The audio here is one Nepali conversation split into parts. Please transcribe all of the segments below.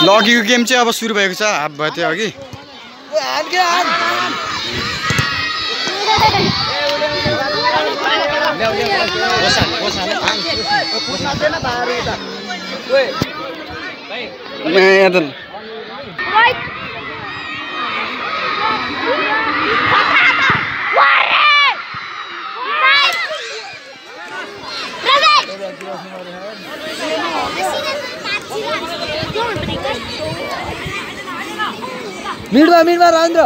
लगीको गेम चाहिँ अब सुरु भएको छ हाफ भयो त्यो अघि मिडमा राजेन्द्र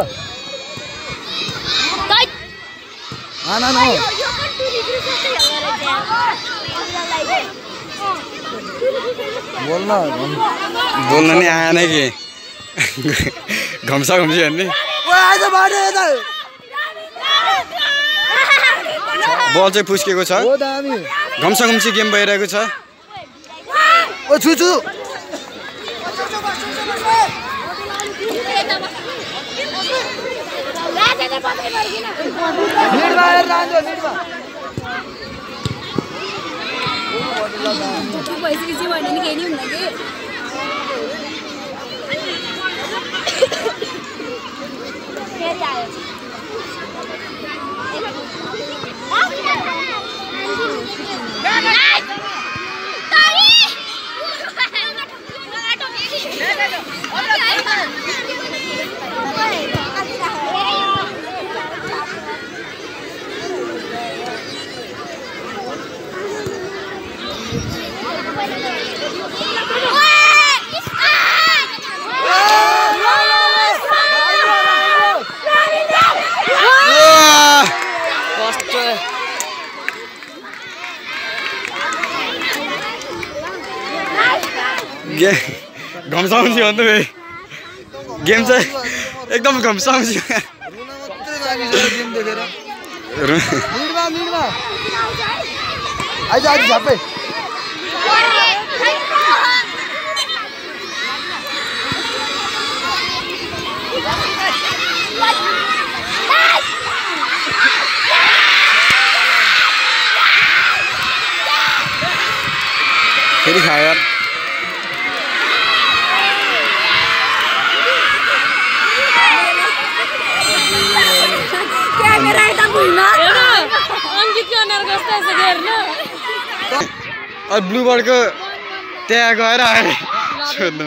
बोल्न नि आएन कि घम्सा घम्सी हेर्ने बल चाहिँ फुस्केको छ घम्सा घम्सी गेम भइरहेको छ घम्साउँछ भन्नु भाइ गेम चाहिँ एकदम घम्साउँछ फेरि खायो यार ब्लू बर्ड को त्यहाँ गएर आए सोध्नु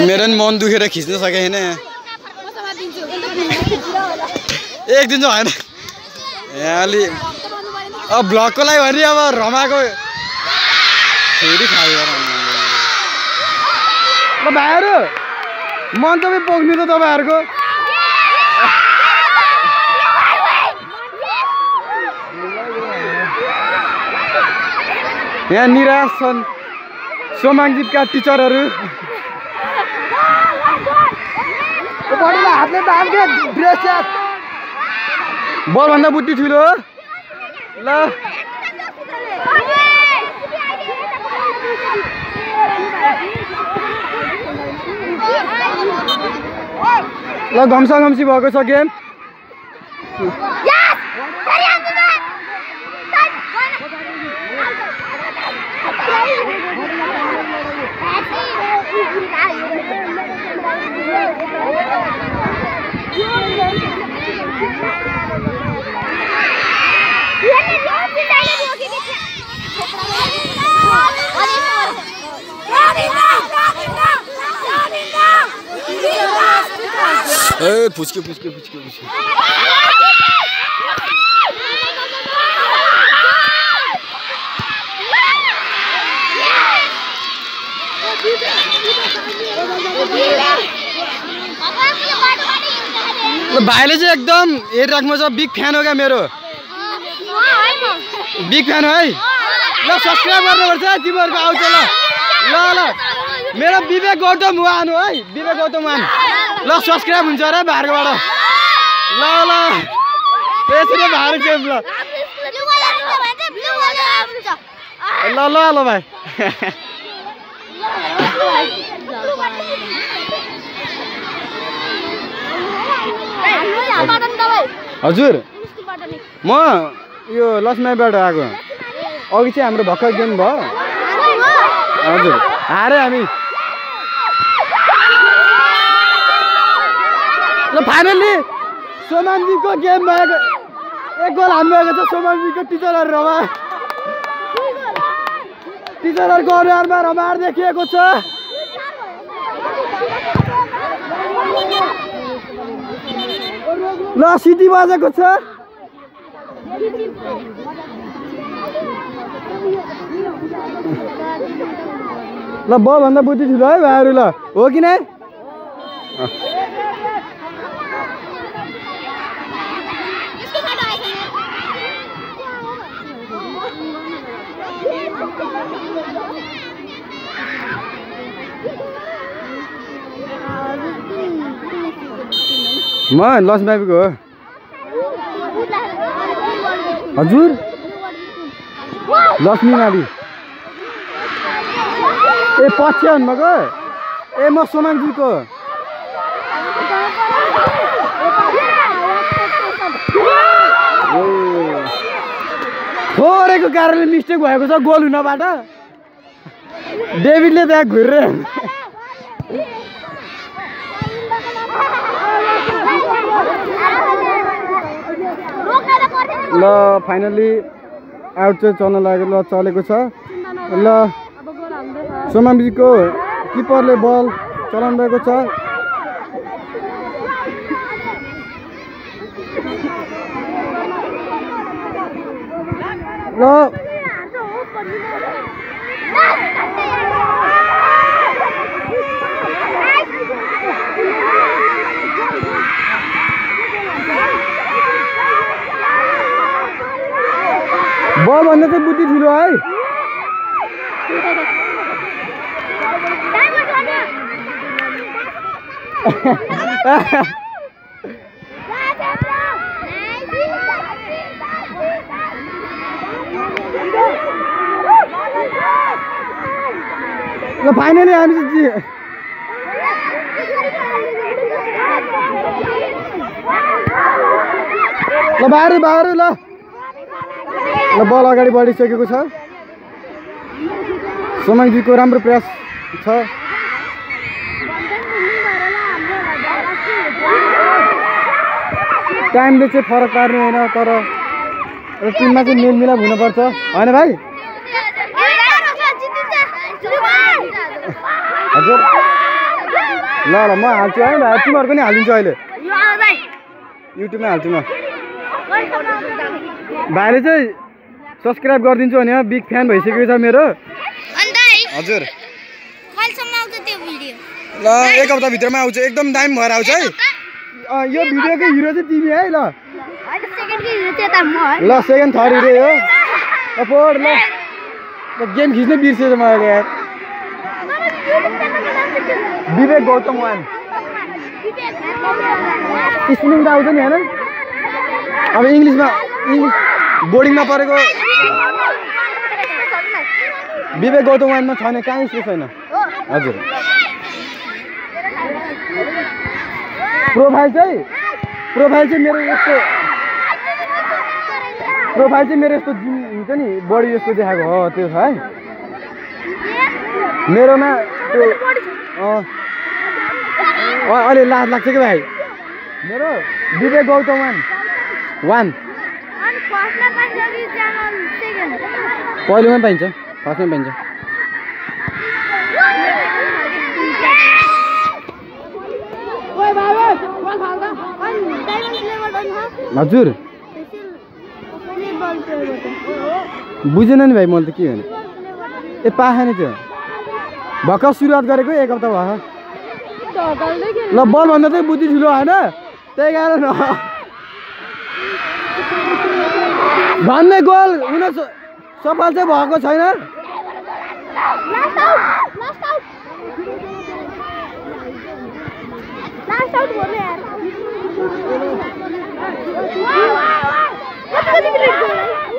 मेरो नि मन दुखेर खिच्न सकेन एक दिन चाहिँ होइन अलि अब ब्लगको लागि भने अब रमाको फेरि खायो ल भाइहरू मन तपाईँ पोख्नु त तपाईँहरूको यहाँ निराश छन् सोमाङजीका टिचरहरू बलभन्दा बुट्टी ठुलो ल ल घम्सा घम्सी भएको छ गेम फुच्के फुच्के फुच्के फुच्के भाइले चाहिँ एकदम हेरिराख्नु छ बिग फ्यान हो क्या मेरो बिग फ्यान है ल सब्सक्राइब गर्नुपर्छ तिमीहरूको आउँछ ल ल मेरो विवेक गौतम वान हो है विवेक गौतम वान ल सब्स्क्राइब हुन्छ र बाहिरबाट ल ल त्यसरी बाहिर गेम ल ल ल ल भाइ हजुर म यो लक्ष्मीबाट आएको अघि चाहिँ हाम्रो भर्खर गेम भयो हजुर हारे हामी ल फाइनल्ली सोमानजीको गेम भएको एक गोल हान्नु भएको छ सोमानजीको टिचरहरूको अनुहारमा रमार देखिएको छ ल सिटी बजेको छ ल बल भन्दा बुद्धि ठुलो है भाइहरू ल हो कि नै म लक्ष्मीको हो हजुर लक्ष्मी मावि ए पछि भन्नुभएको ए म सोमाङजीको थोरैको कारणले मिस्टेक भएको छ गोल हुनबाट डेभिडले त्यहाँ घुरेर ल फाइनली आउट चाहिँ चल्न लागेको चलेको छ ल सोमाङजीको किपरले बल चलाउनु भएको छ ल बल भन्दा चाहिँ बुद्धि ठुलो है ल फाइनली हामी चाहिँ ल बाहिर ल बल अगाडि बढिसकेको छ सोमाङजीको राम्रो प्रयास छ टाइमले चाहिँ फरक पार्ने होइन तर टिममा चाहिँ मेलमिलाप हुनुपर्छ होइन भाइ हजुर ल म हाल्छु है भाइ तिमीहरू पनि हालिदिन्छु अहिले युट्युबमा हाल्छु म भाइले चाहिँ सब्सक्राइब गरिदिन्छु भने बिग फ्यान भइसकेको छ मेरो हजुर ल एक हप्ताभित्रमा आउँछ एकदम दामी भएर आउँछ है यो भिडियोको हिरो चाहिँ तिमी है ल ल सेकेन्ड थर्ड हिरो हो अपोर ल गेम खिच्नै बिर्सेछ मलाई यार विवेक गौतम वान स्पेलिङ त आउँछ नि होइन अब इङ्ग्लिस बोर्डिङमा परेको विवेक गौतम वानमा छैन कहाँ स्पेस छैन हजुर प्रोफाइल चाहिँ मेरो यस्तो जिम हुन्छ नि बडी यस्तो देखाएको हो त्यो छ है मेरोमा त्यो अलि लाज लाग्छ कि भाइ मेरो विवेक गौतम वान पहिलोमा पाइन्छ फर्स्टमा पाइन्छ हजुर बुझेन नि भाइ मैले त के भने ए पाएन त्यो भर्खर सुरुवात गरेको एक हप्ता भयो ल बल भन्दा चाहिँ बुद्धि ठुलो होइन त्यही कारण भन्ने गोल हुन सफल चाहिँ भएको छैन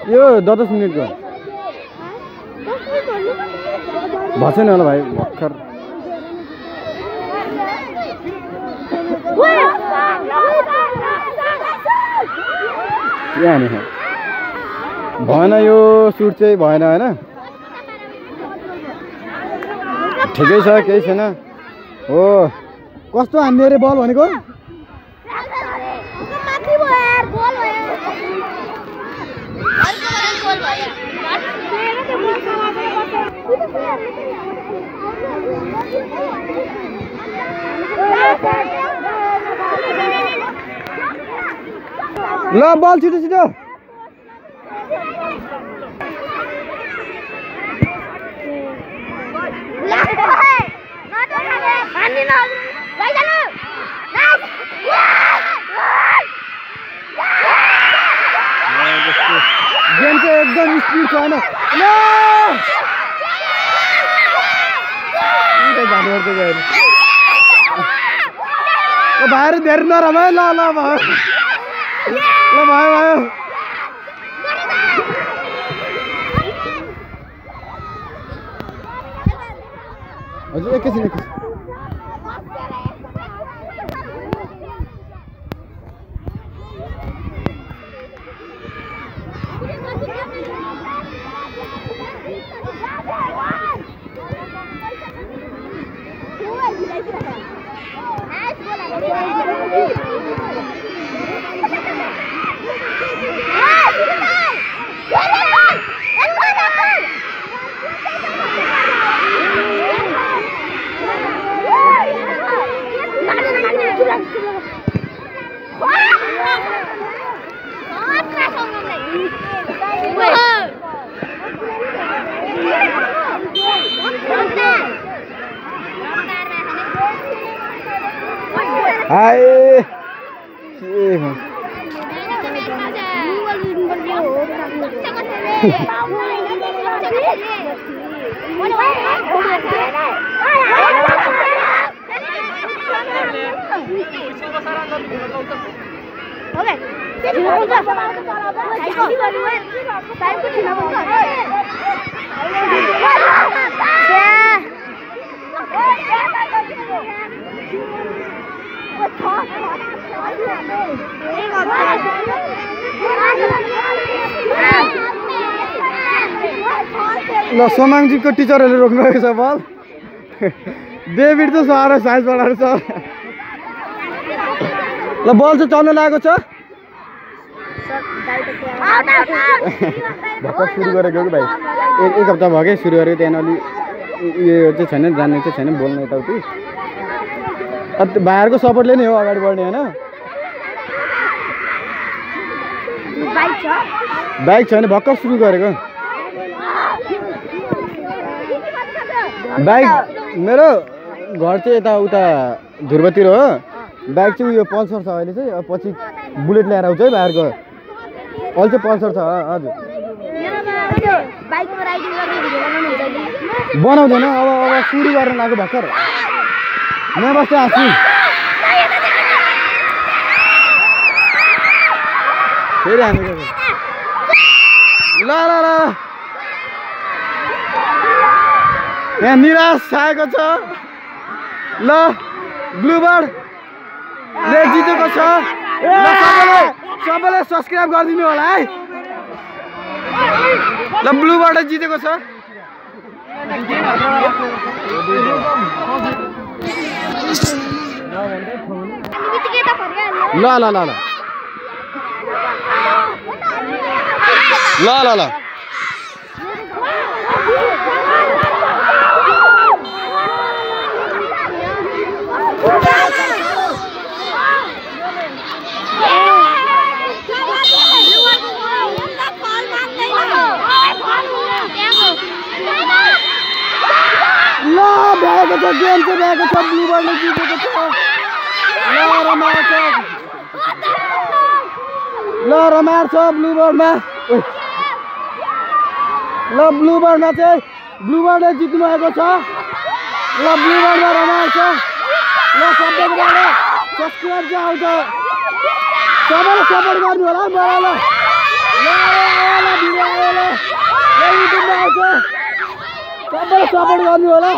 यो 10 मिनेटको भएको छैन होला भाइ भर्खर भएन यो सुट चाहिँ भएन होइन ठिकै छ केही छैन हो कस्तो हान्ने अरे बल भनेको ल बल छिटो छिटो गेम चाहिँ एकदम स्पिड छ होइन भाइहरू धेरै नरमायो ल ल भयो ल भयो भयो हजुर एकैछिन हाय ल सोमाङजीको टिचरहरूले रोक्नुभएको छ बल डेभिड चाहिँ साह्रो साइज बढाएको छ ल बल चाहिँ चल्न लागेको छ भर्खर सुरु गरेको कि भाइ एक हप्ता भएकै सुरु गरेको त्यहाँ अलि यो चाहिँ छैन जान्ने चाहिँ छैन बोल्ने यताउति भाइहरूको सपोर्टले नै हो अगाडि बढ्ने होइन बाइक छैन भर्खर सुरु गरेको बाइक मेरो घर चाहिँ यता उता ध्रुवतिर हो बाइक चाहिँ उयो पल्सर छ अहिले चाहिँ पछि बुलेट ल्याएर आउँछ है भाइहरूको अहिले चाहिँ पल्सर छ हजुर बनाउँदैन अब सुरु गर्न लाग्यो भर्खर म बस्दै आछु फेरि हामी ल ल ल यहाँ निराश छाएको छ ल ब्लुबर्डले जितेको छ सबैले सब्सक्राइब गरिदिनु होला है ल ब्लुबर्डले जितेको छ ल ल ल ल ल ल ल भएको छ गेम चाहिँ भएको छ ब्लुबर्डले जितेको छ ल रमाएर छ ब्लुबर्डमा ल ब्लुबर्डमा चाहिँ ब्लुबर्डले जित्नु भएको छ ल ब्लुबर्डमा रमाएर छ ल सबैबाट सब्सक्राइब चाहिँ आउँछ सबैले सपोर्ट गर्नु होला मलाई ल भिडियो आयो होला युट्युबमा आउँछ सबैले सपोर्ट गर्नु होला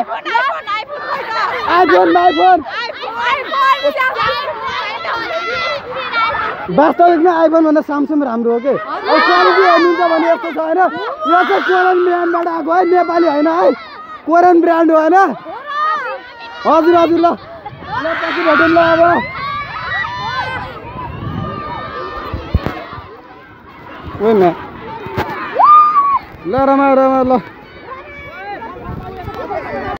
आइफोन वास्तविकमा आइफोन भन्दा स्यामसङ राम्रो हो के क्वालिटी हेर्नुहुन्छ भने यस्तो छ होइन यो चाहिँ कोरियन ब्रान्डबाट आएको है नेपाली होइन है कोरियन ब्रान्ड हो होइन हजुर हजुर ल पछि भेटौँ ल अब ल रमा ल